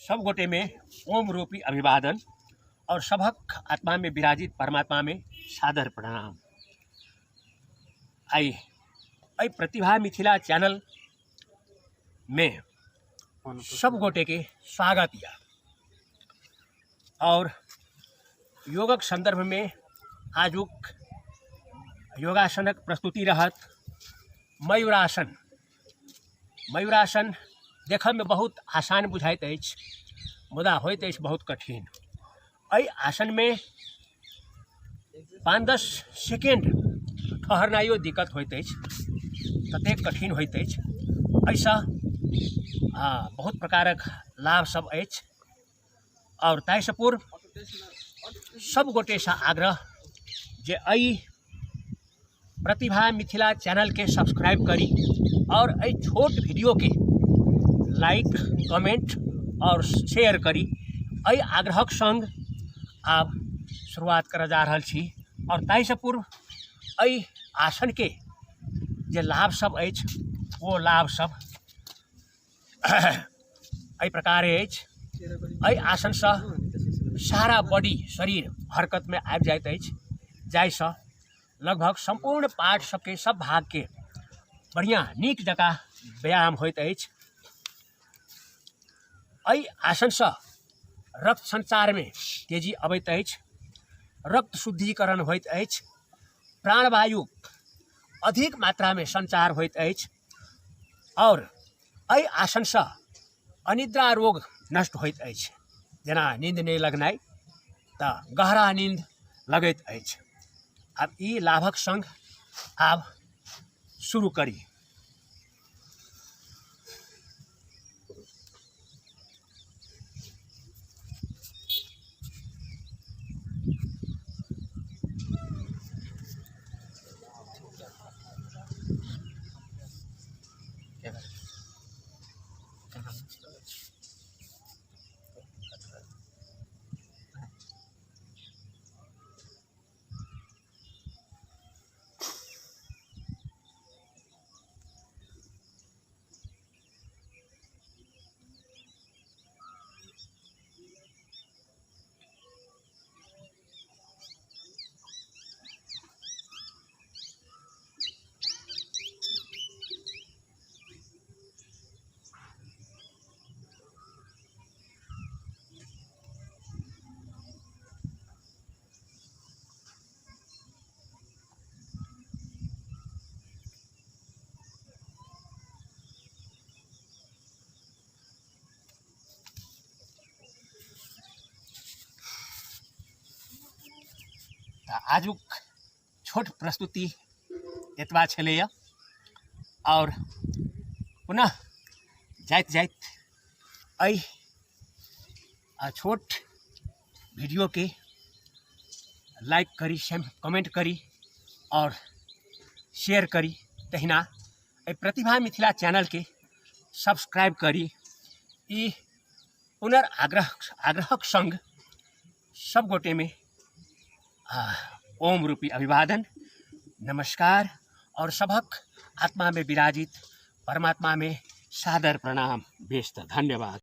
सब गोटे में ओम रूपी अभिवादन और सभक आत्मा में विराजित परमात्मा में सादर प्रणाम। आइ एहि प्रतिभा मिथिला चैनल में सब गोटे के स्वागत या और योगक संदर्भ में आजुक योगासनक प्रस्तुति रहत मयूरासन। मयूरासन देखयमे बहुत आसान बुझाइत अछि मुदा होइत अछि बहुत कठिन। एहि आसनमे 5-10 सेकेंड ठहरनाइयो दिक्कत होइत अछि, ततेक कठिन होइत अछि। एहिसँ बहुत प्रकारक लाभ सब अछि। आओर ताहिसँ पूर्व सब गोटेसँ आग्रह जे एहि प्रतिभा मिथिला चैनलके सब्सक्राइब करी और एहि छोट वीडियोके लाइक कमेंट और शेयर करी। एहि आग्रहक संग आब शुरुआत करऽ जा रहल छी। और ताहिसँ पूर्व एहि आसनके जे लाभ सब अछि ओ लाभ सब एहि प्रकारे अछि। एहि आसनसँ सारा बॉडी शरीर हरकतमे आबि जाइत अछि, जाहिसँ लगभग सम्पूर्ण पार्ट सबके सब भागके बढ़िआँ नीक जकाँ व्यायाम होइत अछि। एहि आसनसँ रक्त सञ्चारमे तेजी अबैत अछि, रक्त शुद्धिकरण होइत अछि, प्राणवायु अधिक मात्रामे सञ्चार होइत अछि आओर एहि आसनसँ अनिद्रा रोग नष्ट होइत अछि। जेना नींद नहि लगनाइ तऽ गहरा नींद लगैत अछि। आब ई लाभक सङ्ग आब शुरू करी। तऽ आजुक छोट प्रस्तुति एतबा छलैए। आओर पुनः जाइत जाइत एहि छोट वीडियोके लाइक करी, कमेंट करी आओर शेयर करी। तहिना एहि प्रतिभा मिथिला चैनलके सब्सक्राइब करी। ई पुनर्आग्रह आग्रहक सङ्ग सब गोटेमे ओम रूपी अभिवादन, नमस्कार और सभक आत्मा में विराजित परमात्मा में सादर प्रणाम। बेस त धन्यवाद।